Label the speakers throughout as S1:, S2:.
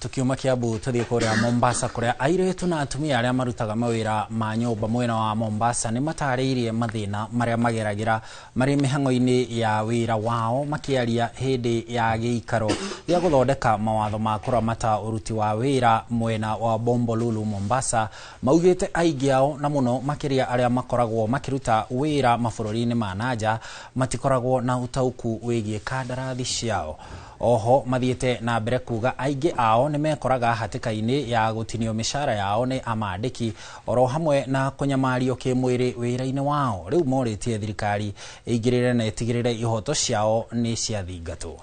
S1: Tukiuma Kiambu tuthie kuria Mombasa, kuria airitu na atumia aria marutaga mawira ma nyumba mwena wa Mombasa ni matariirie mathina maria mageragira mari mihango-ini ya wira wao, makiaria hindi ya giikaro gia guthondeka mawatho ma kuramata uruti wa wira mwena wa Bombolulu, Mombasa. Maugite aingi ao, na muno makiria aria makoragwo makiruta wira mabũrũri-inĩ ma nanja, matikoragwo na utauku wigie kandarathi ciao. Oho mathiĩte na mbere kuga aingĩ ao nĩ mekoraga hatĩka-inĩ ya gũtinio mĩcara yao nĩ amandĩki, oro hamwe na kũnyamario kĩmwĩrĩ wĩra-inĩ wao. Rĩu morĩtie thirikari ĩingĩrĩre na ĩtigĩrĩre ihoto ciao nĩ ciathingatwo.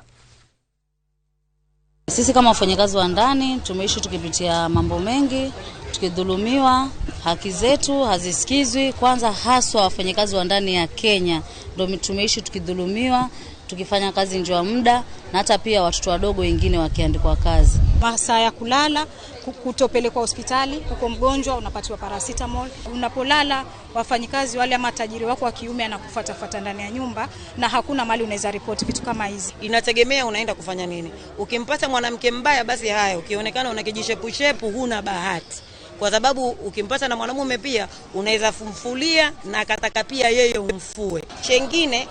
S2: Sisi kama wafanyakazi wa ndani tumeishi tukipitia mambo mengi, tukidhulumiwa, haki zetu hazisikizwi. Kwanza haswa wafanyakazi wa ndani ya Kenya ndio tumeishi tukidhulumiwa, tukifanya kazi nje ya muda, na hata pia watoto wadogo wengine wakiandikwa kazi.
S3: Masaa ya kulala, kutopelekwa hospitali, uko mgonjwa unapatiwa paracetamol. Unapolala, wafanyikazi wale ama tajiri wako wa kiume anakufuatafuata ndani ya nyumba na hakuna mali unaweza ripoti vitu kama hizi.
S4: Inategemea unaenda kufanya nini. Ukimpata mwanamke mbaya, basi haya, ukionekana una kijishepushepu, huna bahati. Kwa sababu ukimpata na mwanamume pia unaweza kumfulia na akataka pia yeye umfue. Chengine,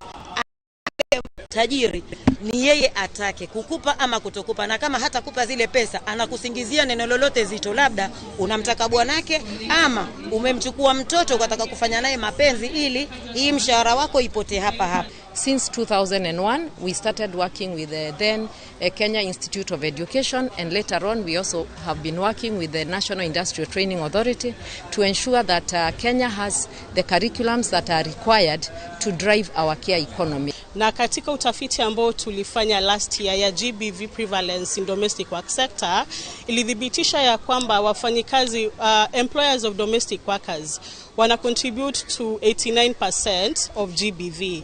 S4: tajiri ni yeye atake kukupa ama kutokupa, na kama hatakupa zile pesa anakusingizia neno lolote zito, labda unamtaka bwanake ama umemchukua mtoto ukataka kufanya naye mapenzi ili hii mshahara wako ipotee hapa hapa.
S5: Since 2001, we started working with the then Kenya Institute of Education, and later on we also have been working with the National Industrial Training Authority to ensure that Kenya has the curriculums that are required to drive our care economy.
S6: Na katika utafiti ambao tulifanya last year ya GBV prevalence in domestic work sector, ilithibitisha ya kwamba wafanyikazi, employers of domestic workers, wana contribute to 89% of GBV.